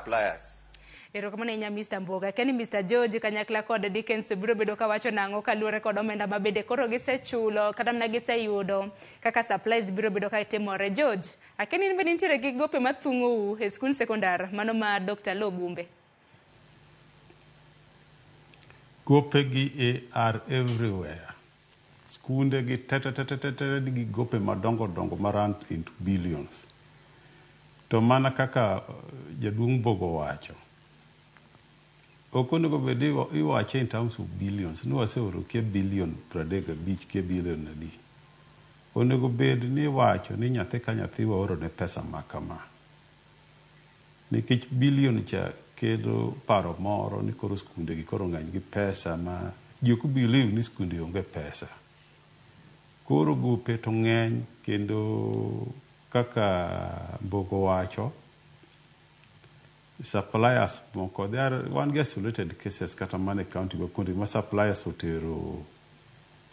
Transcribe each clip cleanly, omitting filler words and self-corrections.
Suppliers. Erokamano ahinya, Mr. Mboga. Keni Mr. George kanyakla kod Dickens biro bedo kawacho nang'o kaluwore kod omenda ma bende koro gisechulo kata mana giseyudo kaka supplies biro bedo ka timore. George, akeni in be nitiere gi gope mathung'ou e skund sekondar mano ma Dr. Lo Gumbe. Gope gi are everywhere. Skunde gi te te te te te nigi gope madongo dongo ma run into billions. To mana kaka jaduong' Mbogo wacho, ok onego bed ni iwache in terms of billions, ni waseoro kia billion 35 kia billion adi. Onego bed ni iwacho ni nyathi ka nyathi waoro ne pesa ma kama. Nikech billion cha kelo paro moro ni koro skunde gi koro ng'eny gi pesa ma ji ok believe ni skunde onge pesa. Koro gope to ng'eny, kendo kaka Mbogo wacho, suppliers moko there are wan gi isolated cases kata mana e county ma kuonde ma suppliers otero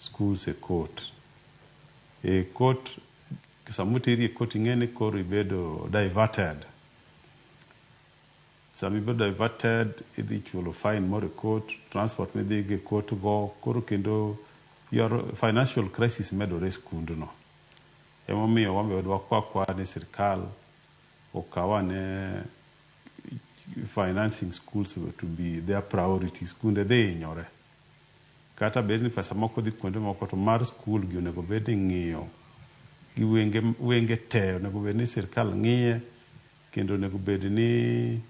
schools e court. E court, sama oteri e court, ing'e ni koro ibedo diverted. Sama ibedo diverted, idhi chulo fine moro e court, transport midhi go e court go, koro kendo your financial crisis medore e skundno. Emomiyo wan be wakwa akwa ni sirikal okaw ane financing schools to be their priority. Skunde dhi hinyore. Kata bed ni pesa moko dhi kuonde moko, to mar skul gi onego bed ni ing'iyo gi wenge, wenge te. Onego bed ni sirikal ng'iye kendo onego bed ni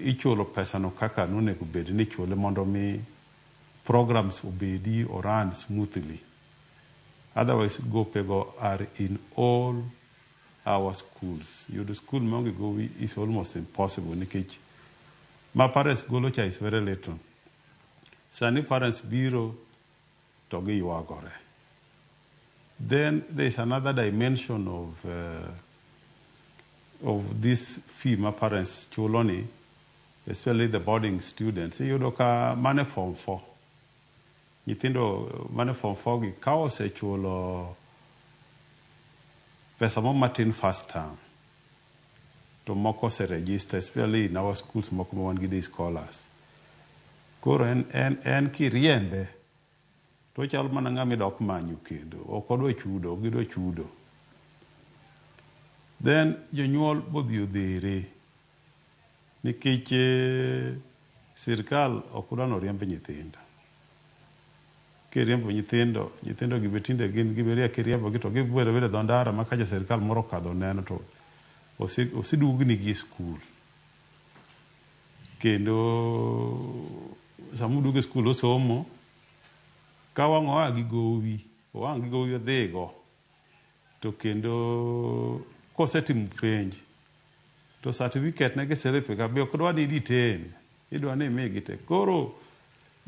ichulo pesa no kaka nonego bed ni ichule mondo mi programs obedi o run smoothly. Otherwise gopego are in all our schools. Yudo school maonge gowi is almost impossible, nikech ma parents golo cha is very little. Sani parents biro to giywagore. Then there is another dimension of this fee ma parents chulo ni, especially the boarding students. Iyudo ka mane form 4, nyithindo mane form 4 gi ka osechulo pesa mo matin first term, to moko ose register, especially in our schools moko ma wan gi day scholars. Koro en kiriembe to ochalo mana ng'ama idok manyo kendo ok odwa chudo, ok gidwa chudo. Then jonyuol bodhi odhere nikech sirikal ok dwa noriemb nyithindo. Kiriembo nyithindo, nyithindo gi be tinde gin giberia. Kiriembogi to gibedo abeda e dho ndara ma ka ja sirikal moro okadho neno to oseduognigi e skul. Kendo sama oduogo e skul osomo, ka wang' oa gi gowi, owang' gi gowi odhigo, to kendo kosetimo penj to certificate ne gi slip ka be ok dwa ni detain, idwa ni imigi te. Koro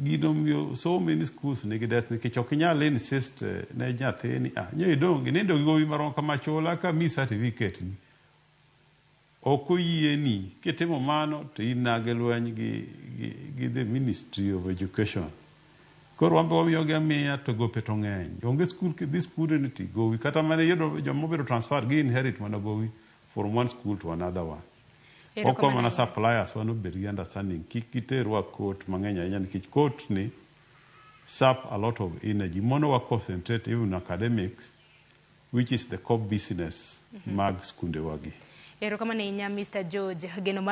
gino omiyo so many schools nigi debt, nikech ok inyal insist ne nyathi ni, "Ah, nyo idong' inindo gi gowi marom kama, chula ka mi certificate ni." Ok oyieni. Kitimo mano to in gi lweny gi the Ministry of Education. Koro wan be wamiyogi amiya to gope to ng'eny. Onge skul kidhi skunde ni ti gowi kata mana yudo joma obedo transfer gi inherit mana gowi from one school to another one. Wakwa mana suppliers wan obed gi understanding, kik giterwa court mang'eny ahinya, nikech court ni sap a lot of energy, mono wa concentrate even academics, which is the core business mag skundewa gi. Erokamano ahinya, Mr. George. Geno.